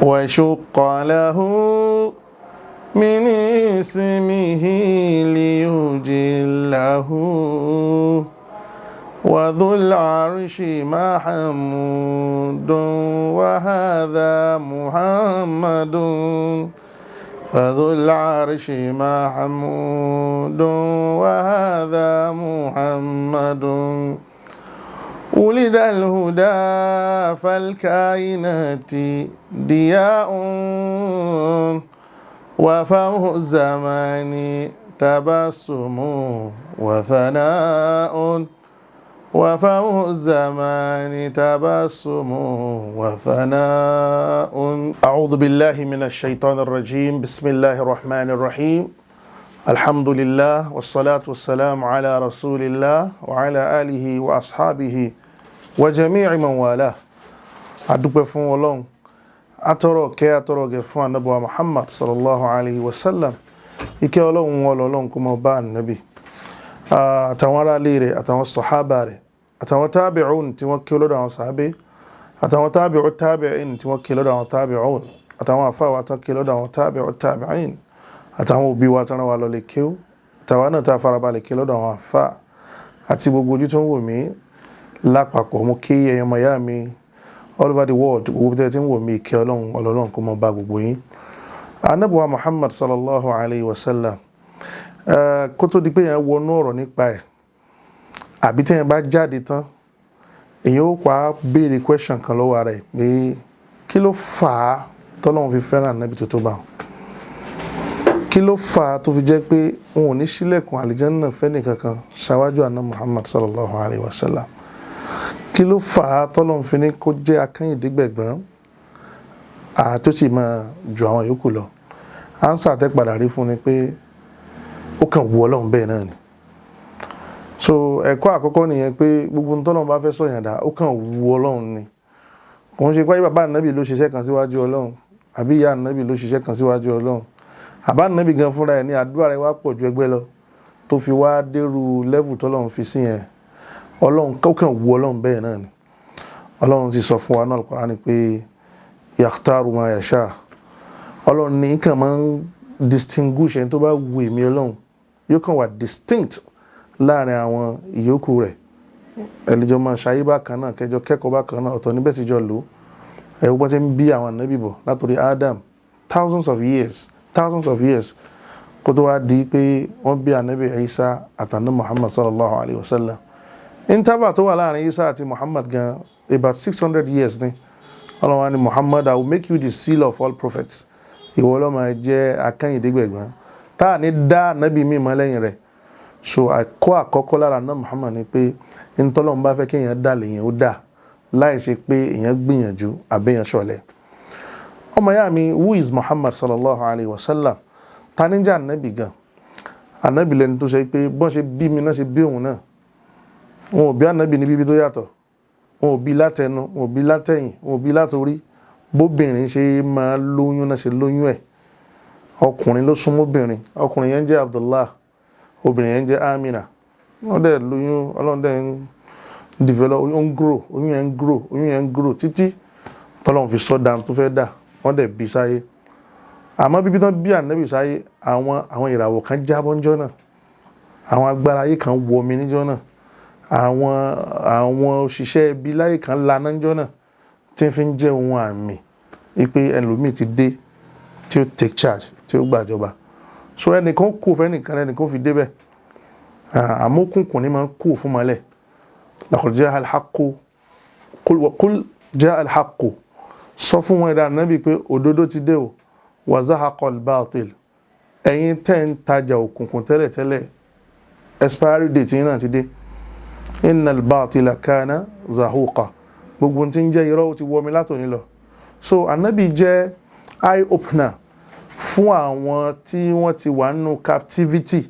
وشق له من اسمه ليجله وذو العرش محمود وهذا محمد فذو العرش محمود وهذا محمد ولد الهدى فالكائنات ضياء وفوه الزمان تبسم وثناء وفوه الزمان تبسم وثناء. أعوذ بالله من الشيطان الرجيم. بسم الله الرحمن الرحيم. الحمد لله والصلاة والسلام على رسول الله وعلى آله وأصحابه وجميع من والاه. Adúpẹ́ fún Ọlọ́run, atọrọ kẹ́ atọrọ gẹ̀ fún Ànábì wa Muhammad sallallahu alayhi wa sallam. Ìkẹ́ Ọlọ́run wọn lọ́lọ́run kó máa bá Ànábì, àtàwọn aráalé rẹ̀, àtàwọn sọ̀hábà rẹ̀, àtàwọn tábì'ún tí wọ́n kí lọ́dọ̀ àwọn sàábé, àtàwọn tábì'u tábì'ín tí wọ́n kí lọ́dọ̀ àwọn tábì'ún, àtàwọn àfáwà tán kí lọ́dọ̀ àwọn tábì'u tábì'ín, àtàwọn òbí wa tán wà lọ lè kéw, àtàwọn náà tá a farabalẹ̀ kí lọ́dọ̀ àwọn àfá, àti gbogbo ojú tó ń wò mí lápapọ̀. Mú kí ẹ̀yin ọmọ ìyá mi all over the world, gbogbo tí ẹ ti ń wò mí, ìkẹ́ Ọlọ́run Ọlọ́run kó máa bá gbogbo yín. Ànábì wa Muhammad sallallahu alayhi wa sallam, kó tó di pé yẹn wọnú ọ̀rọ̀ nípa ẹ̀, àbí tẹ́yìn bá jáde tán, èyàn ó pa béèrè question kan lọ́wọ́ ara ẹ̀ pé kí ló fà á tọ́lọ́run fi fẹ́ràn Ànábì tó tó bá wọn? Kí ló fà á tó fi jẹ́ pé wọn ò ní ṣílẹ̀kùn àlìjánná fẹ́ni kankan ṣáwájú àná Muhammad sallallahu alayhi wa sallam? Kí ló fà á tọ́lọ́run fi ní kó jẹ́ akẹ́yìndégbẹ̀gbọ́n tó sì máa ju àwọn yòókù lọ? Answer tẹ́ padà rí fún ni pé ó kàn wù Ọlọ́run bẹ́ẹ̀ náà ni. So ẹ̀kọ́ àkọ́kọ́ nìyẹn, pé gbogbo ohun tọ́lọ́run bá fẹ́ sọ̀yàn dá, ó kàn wù Ọlọ́run ni. Kò ń ṣe pé bàbá Ànábì ló ṣiṣẹ́ kan síwájú Ọlọ́run, àbí ìyá Ànábì ló ṣiṣẹ́ kan síwájú Ọlọ́run, àbá Ànábì gan fúnra ẹ̀ ní àdúrà rẹ̀ wá pọ̀ ju ẹgbẹ́ lọ tó fi wá dérú level tọ́lọ́run fi sí yẹn. Ọlọ́run, ó kàn wù Ọlọ́run bẹ́ẹ̀ náà ni. Ọlọ́run ti sọ fún wa náà Al-Qur'ani pé yakhtaru ma yasha. Ọlọ́run ní kàn máa ń distinguish ẹni tó bá wù èmi. Ọlọ́run yóò kàn wà distinct láàrin àwọn ìyókù rẹ̀. Ẹlẹ́jọ́ máa ṣayé bákan náà, kẹjọ kẹ́kọ̀ọ́ bákan náà, ọ̀tọ̀ níbẹ̀ tí jọ lò ó. Ẹ̀ wọ́n ti ń bí àwọn ànábì bọ̀ látòrí Adam, thousands of years, thousands of years, kó tó wá di pé wọ́n bí ànábì Isa àtàná Muhammad sallallahu alayhi wa sallam. Interval tó wà láàrin Isa àti Muhammad gan, about 600 years ni. Ọlọ́run wa ni, "Muhammad, I will make you the seal of all prophets." Ìwọ ló máa jẹ́ akẹ́yìndégbẹ̀gbọ́n tá a ní dá ànábì mi mọ́ lẹ́yìn rẹ̀. So ẹ̀kọ́ àkọ́kọ́ lára náà Muhammad ni pé ntọ́lọ́run bá fẹ́ kéèyàn dà lèyàn ó dà, láì ṣe pé èèyàn gbìyànjú àbẹ́yàn ṣọ̀lẹ. Ọmọ ìyá mi, who is Muhammad sallallahu alayhi wa sallam? Ta ní jẹ́ ànábì gan? Ànábì lẹni tó ṣe pé bọ́n ṣe bí mi náà ṣe bí òun náà. Wọn ò bí ànábì ní bíbí tó yàtọ̀. Wọn ò bí látẹnu, wọn ò bí látẹ̀yìn, wọn ò bí látorí. Bóbìnrin ṣe máa lóyún náà ṣe lóyún ẹ̀. Ọkùnrin ló súnmọ́ obìnrin. Ọkùnrin yẹn jẹ́ Abdullah, obìnrin yẹn jẹ́ Amina. Wọ́n dẹ̀ lóyún. Ọlọ́run dẹ̀ ń develop, ó ń grow, oyún yẹn ń grow, oyún yẹn ń grow títí tọ́lọ́run fi sọ́ dan tó fẹ́ dà. Wọ́n dẹ̀ bí sáyé. Àmọ́ bíbí tán bí ànábì sáyé, àwọn ìràwọ̀ kan jábọ́ ńjọ́ náà, àwọn agbára ayé kan wọ omi níjọ́ náà, àwọn òṣìṣẹ́ ibi láyé kan laná ńjọ́ náà, tí ń fi ń jẹ́ ohun àmì wípé ẹlòmíì ti dé tí ó take charge, tí ó gbàjọba. So ẹnìkan kú fẹ́nìkan, ẹnìkan fi débẹ̀. Àmọ́ òkùnkùn ní máa ń kú fún mọ́lẹ̀. Laqad jaa al-haqqu qul jaa al-haqqu. Sọ fún wọn, ìdá ànábì, pé òdodo ti dé o. Wa zahaqa al-batil. Ẹ̀yin tẹ́ ń tajà òkùnkùn tẹ́lẹ̀tẹ́lẹ̀, expiry date yín náà ti dé. Innal batila kana zahuqa. Gbogbo tí ń jẹ́ irọ́, ó ti wọ mi látòní lọ. So ànábì jẹ́ eye opener fún àwọn tí wọ́n ti wà nínú captivity.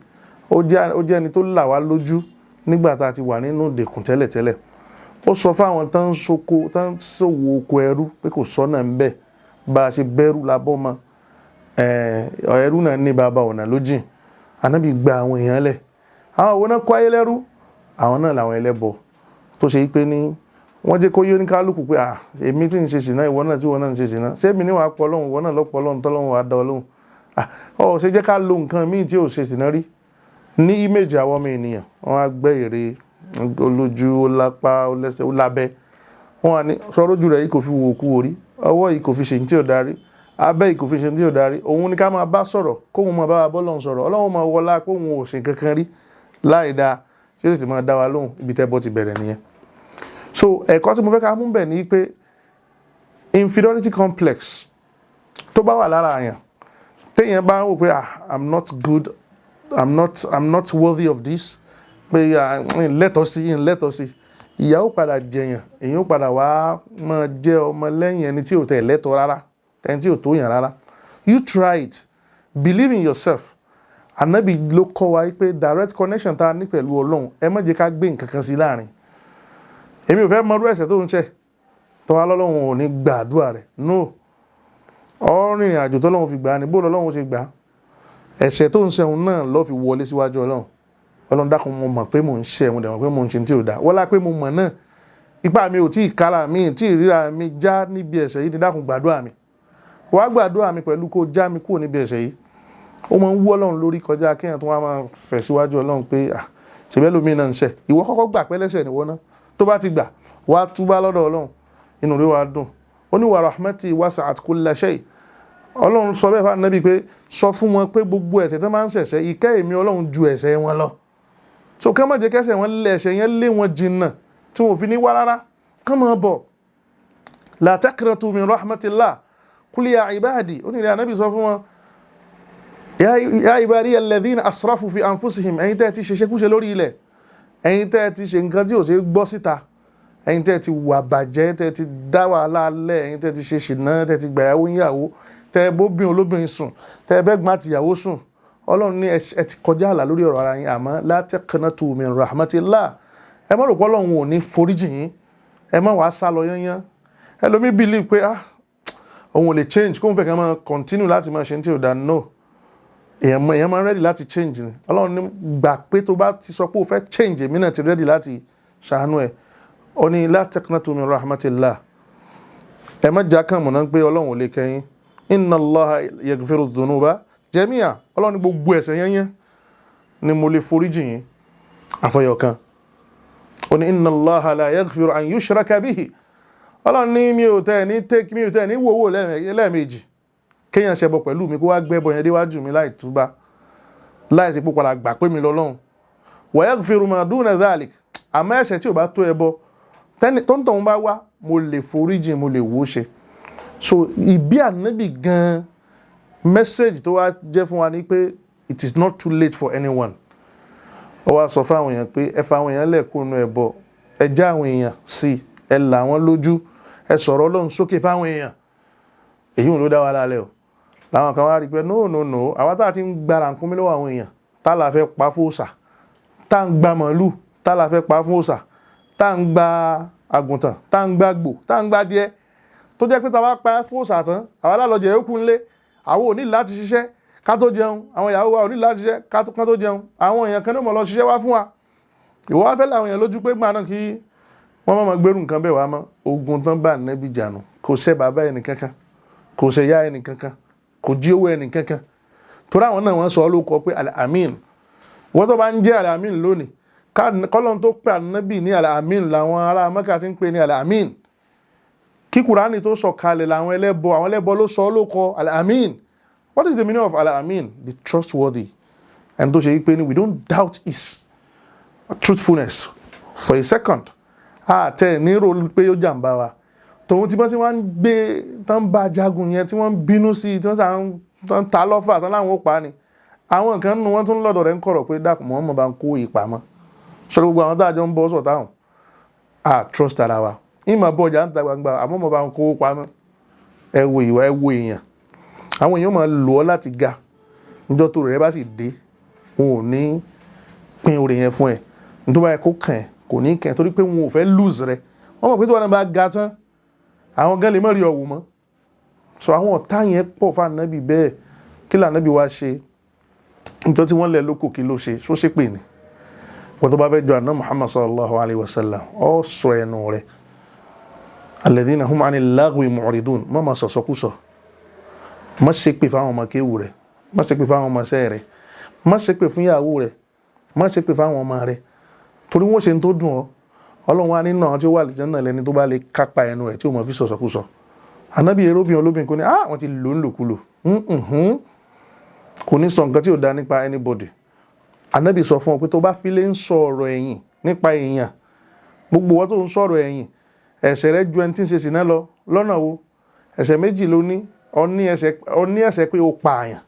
Ó jẹ́ ẹni tó là wá lójú nígbà tá a ti wà nínú ìdèkùn tẹ́lẹ̀tẹ́lẹ̀. Ó sọ fáwọn tó ń soko, tó ń ṣòwò oko ẹrú, pé kò sọ́nà ń bẹ̀. Bá a ṣe bẹ́rù labọ́ mọ́ ẹrú náà ní bàbá ọ̀nà ló jìn. Ànábì gba àwọn èèyàn lẹ̀. Àwọn òwò náà kó ayé lẹ́rú? Àwọn náà làwọn ẹlẹ́bọ tó ṣe pé ní Wọ́n jẹ́ kó yé oníkálukú pé, ah, èmi tí ń ṣe sìná, ìwọ náà tí ìwọ náà ń ṣe sìná, ṣé èmi ní wàá pọ̀ lóhùn, ìwọ náà lọ́pọ̀ lóhùn, tọ́lọ́hùn wàá dá ọ lóhùn? Ah, ọ ṣe jẹ́ ká lo nǹkan míì tí ò ṣe sìná rí ní image àwọn ọmọ ènìyàn. Wọ́n á gbẹ́ ère olójú, ó lápá, ó lẹ́sẹ̀, ó lábẹ́. Wọ́n á ní sọ̀rọ̀ ojú rẹ̀ yìí kò fi wò kú orí, ọwọ́ yìí kò fi ṣe ní tí ò darí, abẹ́ yìí kò fi ṣe ní tí ò darí. Òun ni ká máa bá sọ̀rọ̀, kóun máa bá wa bọ́ lọ́hùn sọ̀rọ̀. Ọlọ́run máa wọlá kóun ò ṣe kankan rí láì dáa, ṣé sì máa dá wa lóhùn. Ibi tẹ́ bọ́ ti bẹ̀rẹ̀ nìyẹn. So ẹ̀kọ́ tí mo fẹ́ ká mú bẹ̀ ni pé inferiority complex tó bá wà lára àyàn, téèyàn bá ń wò pé, ah, I'm not good, I'm not worthy of this, pé n lẹ́tọ̀ọ́ sí, n lẹ́tọ̀ọ́ sí, ìyà ó padà jẹyàn. Èyàn ó padà wá máa jẹ́ ọmọ lẹ́yìn ẹni tí ò tẹ̀ lẹ́tọ̀ọ́ rárá, ẹni tí ò tó yàn rárá. You try it, believe in yourself. Ànábì ló kọ́ wa pé direct connection tá a ní pẹ̀lú Ọlọ́run, ẹ má jẹ́ ká gbé nǹkan kan sí láàrin. Èmi ò fẹ́ mọ irú ẹ̀ṣẹ̀ tó ń ṣẹ̀ tó wá lọ́lọ́run ò ní gbàdúrà rẹ̀. No, ọ rìnrìn àjò tọ́lọ́run fi gbà á ní bó lọ́lọ́run ṣe gbà á. Ẹ̀ṣẹ̀ tó ń ṣẹ̀hun náà lọ́ fi wọlé síwájú Ọlọ́run. Ọlọ́run, dákun, mo mọ̀ pé mò ń ṣẹ̀, mo dẹ̀ mọ̀ pé mò ń ṣe tí ò dáa. Wọ́lá pé mo mọ̀ náà, ipá mi ò tí ì kára mi, tí ì ríra mi já níbi ẹ̀ṣẹ̀ yìí ni. Dákun, gbàdúrà mi, wàá gbàdúrà mi pẹ̀lú kó já mi kúrò níbi ẹ̀ṣẹ̀ yìí. Ó máa ń wú Ọlọ́run lórí kọjá kéèyàn tó wá máa fẹ̀ síwájú Ọlọ́run pé, ah, ṣèbẹ́ lómi náà ń ṣẹ̀. Ìwọ kọ́kọ́ gbà pé lẹ́ṣẹ̀ nìwọ náà. Tó bá ti gbà, wàá túbá lọ́dọ̀ Ọlọ́run, inú rẹ̀ wàá dùn. Ó ní wa rahmati wasi'at kulla shay. Ọlọ́run sọ bẹ́ẹ̀ fún Ànábì pé sọ fún wọn pé gbogbo ẹ̀ṣẹ̀ tó máa ń ṣẹ̀ṣẹ̀, ìkẹ́ èmi Ọlọ́run ju ẹ̀ṣẹ̀ wọn lọ. So kán má jẹ́ kẹ́ṣẹ̀ wọn lé ẹ̀ṣẹ̀ yẹn lé wọn jìnnà tí wọn ò fi ní wá rárá, kán máa bọ̀. La taqnatu min rahmatillah. Qul ya ibadi, ó ní ìrẹ́ Ànábì, sọ fún wọn, ya ibadi alladhina asrafu fi anfusihim, ẹ̀yin tẹ́ ti ṣe ṣekúṣe lórí ilẹ̀, ẹ̀yin tẹ́ ti ṣe nǹkan tí ò ṣe gbọ́ síta, ẹ̀yin tẹ́ ti wà bàjẹ́, tẹ́ ti dá wàhálà lẹ̀, ẹ̀yin tẹ́ ti ṣe ṣìnà, tẹ́ ti gbàyàwó níyàwó, tẹ́ bóbìn olóbìnrin sùn, tẹ́ bẹ́gbọ́n àtìyàwó sùn, Ọlọ́run ní ẹ ti kọjá àlà lórí ọ̀rọ̀ ara yín. Àmọ́ la taqnatu min rahmatillah, ẹ má rò pé Ọlọ́run ò ní foríjì yín. Ẹ má wàá sá lọ yányán. Ẹlòmí believe pé, ah, òun ò lè change, kóun fẹ́ kàn máa continue láti máa ṣe ní tí ò dá. No, èèyàn máa ready láti change ni. Ọlọ́run ní gbà pé tó bá ti sọ pé o fẹ́ change, èmi náà ti ready láti ṣàánú ẹ̀. Ó ní la taqnatu min rahmatillah, ẹ má já kàn mọ̀nà pé Ọlọ́run ò lè kẹ́yìn. Inna Allaha yaghfiru dhunuba jami'a. Ọlọ́run ní gbogbo ẹ̀ṣẹ̀ yẹnyẹn ni mo lè foríjì yín, àfọyọ̀kan. Ó ní inna Allaha la yaghfiru an yushraka bihi. Ọlọ́run ní mi ò tẹ́ ní take, mi ò tẹ́ ní wòwò lẹ́ẹ̀mejì kéèyàn ṣẹbọ pẹ̀lú mi, kó wá gbẹ́bọ yẹn déwájú mi láì túbá, láì sí pípadà gbà pé mi lọ́lọ́run. Wa yaghfiru ma duna dhalik, àmọ́ ẹ̀ṣẹ̀ tí ò bá tó ẹbọ, tó ń tọ̀hún bá wá, mo lè foríjì, mo lè wò ó ṣe. So ìbí Ànábì gan, message tó wá jẹ́ fún wa ni pé it is not too late for anyone. Ó wá sọ fáwọn èèyàn pé ẹ fa àwọn èèyàn lẹ́ẹ̀kúnnú ẹbọ, ẹ já àwọn èèyàn sí, ẹ là wọ́n lójú, ẹ sọ̀rọ̀ Ọlọ́run sókè fáwọn èèyàn. Èyí ò ló dá wa lálẹ́ o. Làwọn kan wá rí i pé no, no, no, àwa tá a ti ń gba rànkúnmí lọ́wọ́ àwọn èèyàn, tá la fẹ́ pa fún òòṣà, tá ń gba màálù, tá la fẹ́ pa fún òòṣà, tá ń gba àgùntàn, tá ń gba gbò, tá ń gba díẹ̀, tó jẹ́ pé tá a bá pa fún òòṣà tán, àwa lálọ́jẹ̀ yókù ńlé. Àwọn ò ní láti ṣiṣẹ́ ká tó jẹun, àwọn ìyàwó wa ò ní láti ṣiṣẹ́ ká tó jẹun. Àwọn èèyàn kan ní mọ̀ lọ ṣiṣẹ́ wá fún wa. Ìwọ wá fẹ́ làwọn èèyàn lójú pé gbà náà kí wọ́n má máa gbérù nǹkan bẹ́ẹ̀ wá mọ́. Ogun tán bá Ànábì jànú, kò ṣe bàbá ẹnì kankan, kò ṣe yá ẹnì kankan, kò jí owó ẹnì kankan, torí àwọn náà wọ́n sọ ọ́ ló kọ pé Al-Amin. Wọ́n tó bá ń jẹ́ Al-Amin lónìí, kọ́lọ́n tó pè Ànábì ní Al-Amin làwọn ará Mẹ́kà ti ń pè ní Al-Amin. Kí Kùránì tó sọ kalẹ̀ làwọn ẹlẹ́bọ, àwọn ẹlẹ́bọ ló sọ ọ́ ló kọ Al-Amin. What is the meaning of Al-Amin? The trustworthy, ẹni tó ṣe yí pé ní we don't doubt his truthfulness for a second. Àtẹ ní rò pé ó jàǹbá wa. Tòun tí wọ́n ti wá ń gbé tán bá jagun yẹn, tí wọ́n ń bínú sí i, tí wọ́n tán ta lọ́fà tán láwọn ó pa ni, àwọn nǹkan nínú wọn tún lọ́dọ̀ rẹ̀ ń kọ̀rọ̀ pé dákun, Muhammad bá ń kó ìpamọ́ sọ gbogbo àwọn tá a jọ ń bọ́ sọ̀ táwọn a trust ara wa, ìmọ̀ bọ́ ọjà ń ta gbangba, àmọ́ mo bá ń kó pamọ́. Ẹ wo ìwà, ẹ wo èèyàn. Àwọn èèyàn máa lò ọ́ láti ga. Níjọ́ tó rẹ̀ bá sì dé, wọn ò ní pín oore yẹn fún ẹ. Nítorí báyìí kó kàn ẹ́, kò ní kàn ẹ́, torí pé wọn ò fẹ́ lose rẹ. Wọ́n mọ̀ pé tí wọ́n náà bá ga tán, àwọn gan lè má rí ọ̀wù mọ́. So àwọn ọ̀tá yẹn pọ̀ fún Ànábì bẹ́ẹ̀. Kí lànábì wá ṣe nítorí tí wọ́n lẹ̀ lóko? Kí ló ṣe? Ṣó ṣe pè ní wọ́n tó bá fẹ́ jọ àná Muhammad sallallahu alayhi wa sallam, ó sọ ẹnu rẹ̀. Alladhina hum 'anil lagwi mu'ridun. Má máa sọ̀sọ́kúsọ, má ṣépè fáwọn ọmọ kéwù rẹ̀, má ṣépè fáwọn ọmọ ṣẹ́ rẹ̀, má ṣépè fún ìyàwó rẹ̀, má ṣépè fáwọn ọmọ rẹ̀, torí wọ́n ṣe ń tó dùn ọ́. Ọlọ́run wa nínú àwọn tí ó wà lìjánná lẹni tó bá lè kápá ẹnu rẹ̀ tí ó mọ̀ fi sọ̀sọ̀kúsọ. Ànábì eróbìn olóbìn kò ní wọ́n ti lò ń lòkulò, kò ní sọ nǹkan tí ò da nípa anybody. Ànábì sọ fún ọ pé tó bá fi lè ń sọ ọ̀rọ̀ ẹ̀yìn nípa èèyàn, gbogbo wọn tó ń sọ̀rọ̀ ẹ̀yìn, ẹ̀ṣẹ̀ rẹ̀ ju ẹni tí ń ṣe sìná lọ. Lọ́nà wo? Ẹ̀ṣẹ̀ méjì ló ní. Ọ ní ẹ̀ṣẹ̀ pé o pààyàn,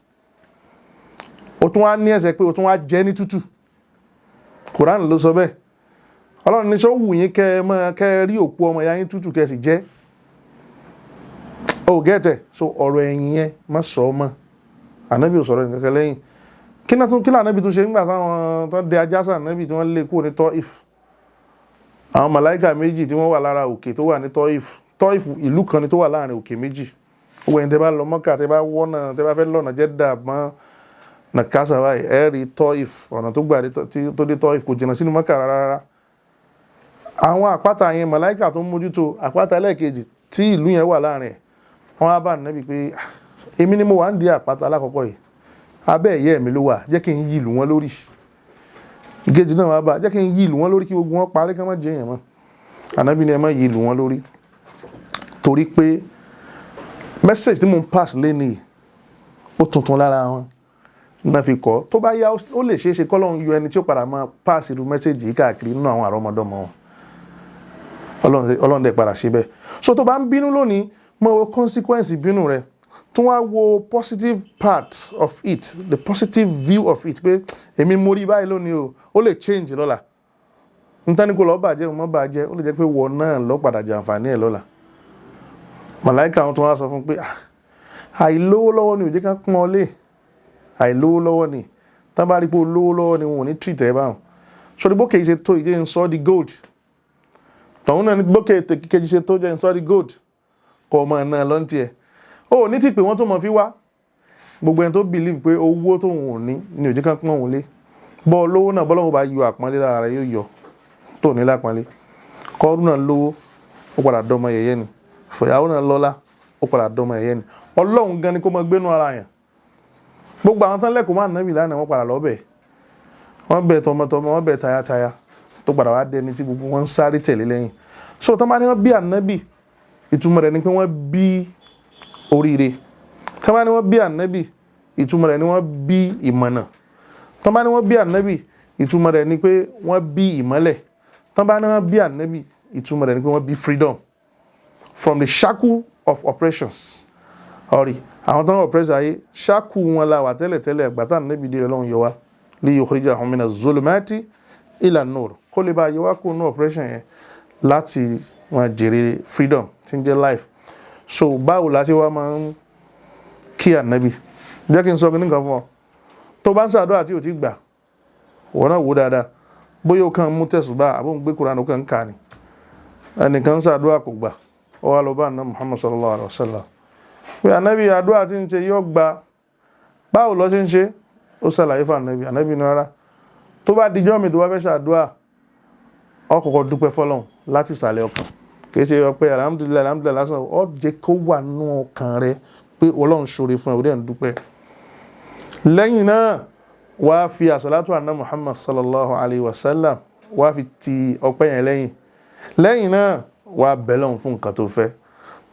o tún wá ní ẹ̀ṣẹ̀ pé o tún wá jẹ ní tútù. Kùránì ló sọ bẹ́ẹ̀. Ọlọ́run ní sọ wù yín kẹ́ ẹ mọ́ kẹ́ ẹ rí òkú ọmọ ìyá yín tútù kẹ́ ẹ sì jẹ́ o gẹ́tẹ̀. So ọ̀rọ̀ ẹ̀yìn yẹn, má sọ ọ́ mọ́. Ànábì ò sọ̀rọ̀ nǹkan kan lẹ́yìn. Kí náà tún kí lànàbì tún ṣe nígbà táwọn tó dé ajá sàn ànábì tí wọ́n lé kúrò ní Tọ́ìf? Àwọn màláìkà méjì tí wọ́n wà lára òkè tó wà ní Tọ́ìf. Tọ́ìf ìlú kan ni tó wà láàrin òkè méjì. Gbogbo ẹ̀yin tẹ́ bá lọ Mọ́kà, tẹ́ bá wọ́nà, tẹ́ bá fẹ́ lọ́nà Jẹ́dà mọ́ Nàkásà báyìí, ẹ rí Tọ́ìf. Ọ̀nà tó gbà tó dé Tọ́ìf kò jìnnà sínú Mọ́kà rárá rárá. Àwọn àpáta yẹn, màláìkà tó ń mójútó àpáta ẹlẹ́ẹ̀kejì tí ìlú yẹn wà láàrin ẹ̀, wọ́n á bá Ànábì pé, "Èmi ni mo wà ń di àpáta alákọ̀ọ́kọ́ yìí, abẹ́ ìyẹ́ mi ló wà, jẹ́ kí n yí ìlú wọn lórí." Ìkejì náà wá bá, "Jẹ́ kí n yí ìlú wọn lórí kí gbogbo wọn parí, kí wọ́n má jẹ èèyàn mọ́." Ànábì ni, "Ẹ má yí ìlú wọn lórí, torí pé message tí mo ń pass lénìí, ó tuntun lára wọn náà fi kọ́. Tó bá yá, ó lè ṣeé ṣe kọ́lọ́run yọ ẹni tí ó padà máa pass irú message yìí káàkiri nínú àwọn àrọ́mọdọ́mọ wọn." Ọlọ́run dẹ̀ padà ṣe bẹ́ẹ̀. So tó bá ń bínú lónìí, mọ wo consequence ìbínú rẹ, tún wá wo positive part of it, the positive view of it, pé èmi mo rí báyìí lónìí o, ó lè change lọ́la. Nítorí kó lọ́ọ́ bàjẹ́, òun mọ́ bàjẹ́, ó lè jẹ́ pé wọ́n náà lọ́ padà jàǹfààní ẹ̀ lọ́la. Màláìka àwọn tó wá sọ fún pé, "Ah, àìlówó lọ́wọ́ ni ò jẹ́ ká pọ́n ọ lé, àìlówó lọ́wọ́ ni. Tá bá rí pé olówó lọ́wọ́ ni, wọn ò ní treat ẹ báwọn. Sórí bókè yìí ṣe tó ìjẹ́ ń sọ di gold, tọ̀hún náà ní bókè kejì ṣe tó jẹ́ ń sọ di gold, kọ́ ọmọ náà lọ́ntì ẹ̀ ó ní tí pé wọ́n tó mọ̀ fi wá." Gbogbo ẹni tó believe pé owó tóun ò ní ni ò jẹ́ ká pọ́n òun lé, bọ́ olówó náà, bọ́lọ́wọ́ bá yọ àpọ́nlé lára rẹ̀, yóò yọ tó ní lápọ́nlé. Kọ́rú náà lówó, ó padà dọ́mọ yẹ̀yẹ́ ni. Fìyàwó náà lọ́lá, ó padà dọ́mọ yẹ̀yẹ́ ni. Ọlọ́run gan ni kó máa gbénu ara yẹn. Gbogbo àwọn tán lẹ́kọ̀ọ́ máa nàbì lánàá, wọ́n padà lọ́bẹ̀, wọ́n bẹ̀ tọmọtọmọ, wọ́n bẹ̀ tayátayá, tó padà wá dẹni tí gbogbo wọn ń sáré tẹ̀lé lẹ́yìn. So tán bá ní wọ́n bí Ànábì, ìtumọ̀ rẹ̀ ni pé wọ́n bí oríire. Tán bá ní wọ́n bí Ànábì, ìtumọ̀ rẹ̀ ni wọ́n bí ìmọ̀nà. Tán bá ní wọ́n bí Ànábì, ìtumọ̀ rẹ̀ ni pé wọ́n bí ìmọ́lẹ̀. Tán bá ní wọ́n bí Ànábì, ìtumọ̀ rẹ̀ ni pé wọ́n bí freedom from the shackle of oppressions. Ọ̀rí àwọn tán oppress ayé, shackle wọn la wà tẹ́lẹ̀tẹ́lẹ̀. Gbàtà Ànábì dé, Ọlọ́run yọ wá, li yukhrijahum mina zulumati ila nur, kó lè bá yọ wá kó nú oppression yẹn láti wọn jèrè freedom tí ń jẹ́ life. So báwo la ṣe wá máa ń kí Ànábì? Jẹ́ kí n sọ kí nìkan fún ọ. Tó bá ń ṣàdúrà tí ò ti gbà, wọ́n náà wò dáadáa, bóyá ó kàn mú tẹ̀sùbá àbó ń gbé Kùránì, ó kàn ń kà ní. Ẹnìkan ń ṣàdúrà kò gbà, ó wá lọ bá àná Muhammad sallallahu alaihi wa sallam pé, "Ànábì, àdúrà tí ń ṣe yóò gba, báwo lọ ṣe ń ṣe?" Ó ṣàlàyé fún Ànábì. Ànábì ní, "Rárá, tó bá dijọ́ mi, tó bá fẹ́ ṣàdúrà, ó kọ́kọ́ dúpẹ́ fọ́lọ́run láti ìsàlẹ̀ ọkàn. Kì í ṣe ọpẹ́ alhamdulillahi, alhamdulillahi lásán. Ó jẹ́ kó wà nínú ọkàn rẹ pé Ọlọ́run ṣoore fún ẹ, ó dẹ̀ ń dúpẹ́. Lẹ́yìn náà, wàá fi àsàlátù àná Muhammad sallallahu alayhi wa sallam, wàá fi ti ọpẹ́ yẹn lẹ́yìn. Lẹ́yìn náà, wàá bẹ̀ lọ́hùn fún nǹkan tó fẹ́.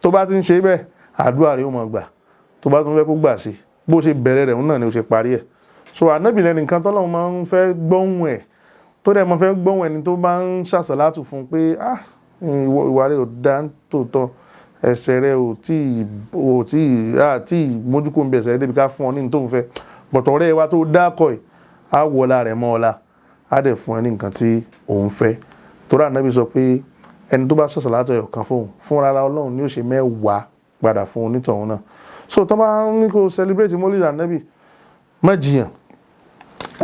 Tó bá ti ń ṣe bẹ́ẹ̀, àdúrà rẹ̀ ó máa gbà. Tó bá tún fẹ́ kó gbà sí, bó ṣe bẹ̀rẹ̀ rẹ̀ náà ni ó ṣe parí ẹ̀." So Ànábì lẹ́nu nǹkan tọ́lọ́run máa ń fẹ́ gbọ́hùn ẹ̀, tó dẹ̀ máa fẹ́ gbọ́hùn ẹni tó bá ń ṣàṣàlátù fún pé, "Ah, ìwà rẹ̀ ò dá tòótọ́, ẹsẹ̀ rẹ̀ ò tí à tí mójúkó ń bẹ ẹsẹ̀ rẹ̀ débi ká fún ọ ní ní tó ń fẹ́, bọ̀tọ̀ ọ̀rẹ́ wa tó dákọ̀ ẹ̀ á wọlá rẹ̀ mọ́ ọlá, á dẹ̀ fún ẹ ní nǹkan tí òun fẹ́." Torí Ànábì sọ pé ẹni tó bá ṣàṣàlátù ẹyọ kan fóun, fún rárá, Ọlọ́run ní ó ṣe 10 padà fún onítọ̀hún náà. So tó bá ń ní kó celebrate Mọ́lídì Ànábì, má jiyàn.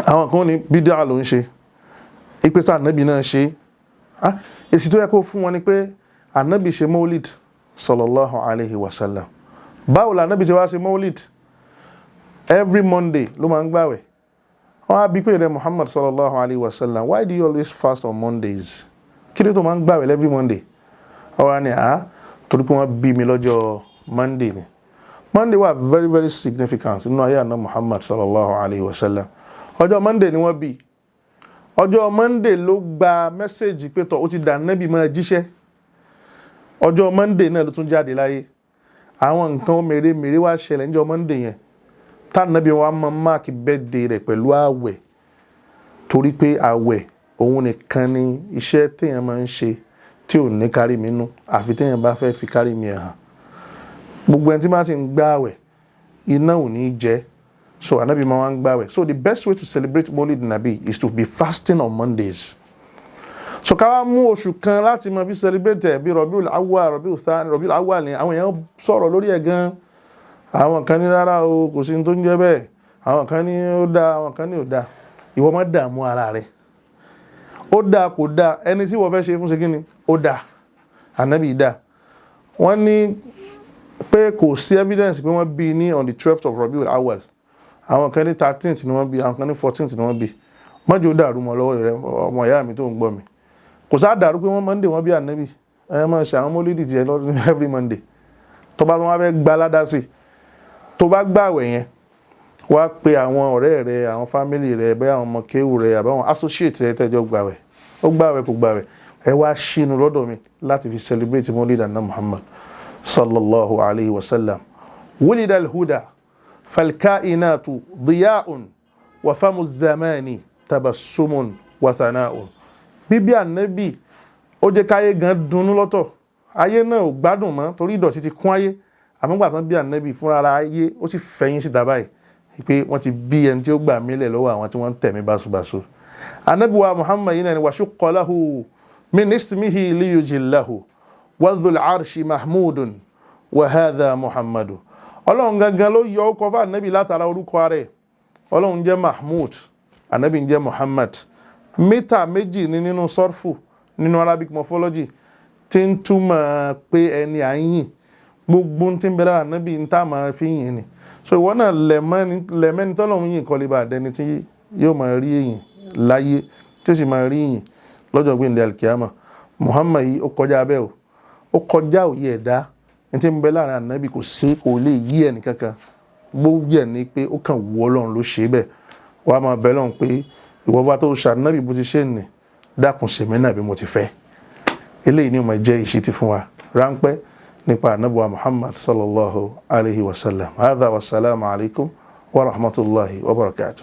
Àwọn kan ní bídíà ló ń ṣe, ìpèsè Ànábì náà ṣe. Èsì tó yẹ kó fún wọn ni pé Ànábì ṣe Mọ́líd sallallahu alayhi wa sallam. Báwo la Ànábì ṣe wá ṣe Mọ́líd? Every Monday ló máa ń gbàwẹ̀. Wọ́n á bí pé, "Rẹ Muhammad sallallahu alayhi wa sallam, why do you always fast on Mondays? Kí ló tó máa ń gbàwẹ̀ every Monday?" Ọwọ́ ni Torí pé wọ́n bí mi lọ́jọ́ Monday ni. Monday wà very very significant nínú ayé àná Muhammad sallallahu alayhi wa sallam. Ọjọ́ Monday ni wọ́n bí. Ọjọ́ Monday ló gba message pé tọ̀, ó ti dà nẹ́bí máa jíṣẹ́. Ọjọ́ Monday náà ló tún jáde láyé. Àwọn nǹkan mèremère wá ṣẹlẹ̀ níjọ́ Monday yẹn, tánàbí wa máa mark birthday rẹ̀ pẹ̀lú ààwẹ̀, torí pé ààwẹ̀ òun nìkan ni iṣẹ́ téèyàn máa ń ṣe tí ò ní kárí mi nú, àfi téèyàn bá fẹ́ fi kárí mi hàn. Gbogbo ẹni tí bá ti ń gbá ààwẹ̀, iná ò ní jẹ́. So anabi máa ń gbààwẹ̀. So the best way to celebrate Molid Nabi is to be fasting on Mondays. So ká wá mú oṣù kan láti máa fi celebrate ẹ̀ bí Rabiul Awwal, Rabiul Thani. Rabiul Awwal ni àwọn èèyàn sọ̀rọ̀ lórí ẹ̀ gan. Àwọn kan ní rárá o, kò sí ní tó ń jẹ́ bẹ́ẹ̀. Àwọn kan ní ó dáa, àwọn kan ní ò dáa. Ìwọ má dààmú ara rẹ. Ó dáa, kò dáa, ẹni tí wọ́n fẹ́ ṣe fún ṣe kí ni ó dáa, ànábì dáa. Wọ́n ní pé kò sí evidence pé wọ́n bí ní on the 12th of Rabiul Awwal. Àwọn kan ní 13th ni wọ́n bí, àwọn kan ní 14th ni wọ́n bí. Mọ́jọ́ dàrú mọ́ lọ́wọ́ rẹ, ọmọ ìyá mi tó ń gbọ́ mi. Kò sá dàrú pé wọ́n Monday wọ́n bí ànábì. Ẹ máa ṣe àwọn mólídì tiẹ̀ lọ́dún every Monday. Tó bá wọn fẹ́ gba aládàá sí, tó bá gbàwẹ̀ yẹn, wá pe àwọn ọ̀rẹ́ rẹ, àwọn family rẹ, bẹ́ẹ̀ àwọn ọmọ kéwù rẹ, àbáwọn associate rẹ tẹ́jọ́ gbàwẹ̀, ó gbàwẹ̀, kò gbàwẹ̀, ẹ wá ṣínú lọ́dọ̀ mi láti fi celebrate Mólídì àná Muhammad sallallahu alayhi wa sallam. Wulida al-huda falkainatu diya'un wa famu zamani tabassumun wa thana'un. Bíbí ànábì, ó jẹ́ káyé gan dunnú lọ́tọ̀. Ayé náà ò gbádùn mọ́ torí ìdọ̀tí ti kún ayé. Àmọ́ gbà tán bí ànábì, fúnra ara ayé ó sì fẹ̀yìn síta báyìí pé wọ́n ti bí ẹni tí ó gbà mílẹ̀ lọ́wọ́ àwọn tí wọ́n ń tẹ̀mí báṣubàṣu. Ànábì wa Muhammad yìí náà ni washaqqa lahu min ismihi liyujillahu wa dhul arshi mahmudun wa hadha Muhammadu. Ọlọ́run gangan ló yọ ọkọ̀ fún ànábì látara orúkọ rẹ̀. Ọlọ́run jẹ́ Mahmud, ànábì ń jẹ́ Muhammad. Mítà méjì ní nínú sọ́rfù, nínú Arabic morphology, tí ń túmọ̀ pé ẹni à ń yìn. Gbogbo tí ń bẹ lára ànábì ń tá máa fi yìn ni. So ìwọ náà lẹ̀mẹ́ni tọ́lọ́run yìn kọ́ lè bá àdẹni tí yóò máa rí èyìn láyé, tí ó sì máa rí yìn lọ́jọ́ gbìndé alkiyama. Muhammad yìí, ó kọjá abẹ́ o, ó kọjá òye ẹ̀dá. Ní tí ń bẹ láàrin ànábì, kò sí, kò lè yí ẹnì kankan. Gbogbo ẹ̀ ní pé ó kàn wú Ọlọ́run ló ṣe bẹ́ẹ̀. Wàá máa bẹ lọ́run pé ìwọ bá tó ṣànábì bó ti ṣe nì, dákun ṣèmí náà bí mo ti fẹ́. Eléyìí ni ó máa jẹ́ ìṣítí fún wa ráńpẹ́ nípa ànábì wa Muhammad sallallahu alayhi wa sallam. Hadha wa salaamu alaykum wa rahmatulahi wa barakatuh.